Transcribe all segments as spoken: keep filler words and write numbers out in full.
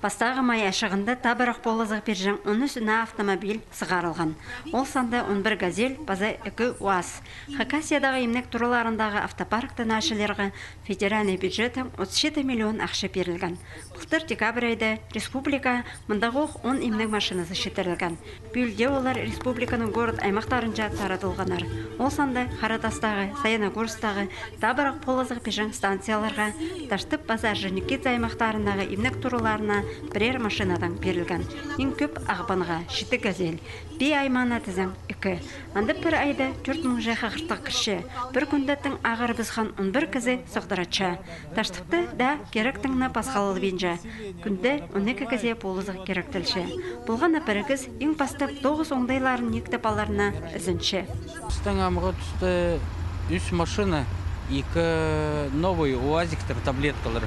Пастағы май ачығында табырах полызығ пирҷең он ӱс наа автомобиль сығарылған. Ол санда он пір «Газель» паза ікі «УАЗ». Хакасиядағы имнег тураларындағы автопарктың ачыларға федеральный бюджеттең отыс читі миллион ахча пирілген. Былтыр декабрь айда республикаа мындағох он имнег машиназы читірілген. Пӱӱл дее олар республиканың город-аймахтарынҷа тарадылғаннар. Ол санда Харатастағы, Саяногорсктағы табырах полызығ пирҷең станцияларға, Таштып паза Орджоникидзе аймахтарындағы имнег тураларына пірер машинадаң пирілген. Иң кӧп Ағбанға — читі «Газель», Пии аймаана тізең — ікі. Анда пір айда тӧрт муң чайхы артых кірче. Пір кӱнде тың ағырыбысхан он пір кізі сығдыратча. Таштыпта даа киректең не пасхалалбинча. Кӱнде он ікі кізее полызығ киректелче. Полған на пірігіс иң пастап тоғыс оңдайларын никтеп аларына ізенче. Пістің амғы туста ӱс машина, ікі новый уазиктер, таблеткалар.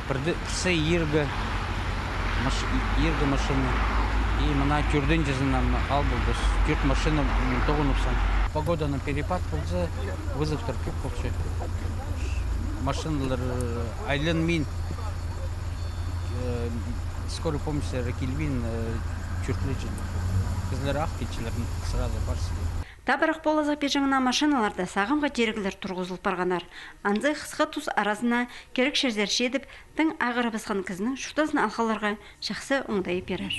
Пірде, пірсі иргі маш-, иргі машина. И мына тӧртінҷізін ам ал полбас. Тӧрт машина, м, тоғыныбысхан. Погоданы перепад полза, вызовтар кӧп полча. Машиналар, э, айланмин, э, скорый помощьлар килбин, э, тӧртлеҷең. Кізілер ах килчелер, сразу парсилер. Табырах полызығ пирҷең наа машиналарда сағамғы тиріглер турғызыл парғаннар. Анзы хысха тус аразына кирек чирзер читіп, тың ағырыбысхан кізінің чуртазын алхаларға чахсы оңдай пирер.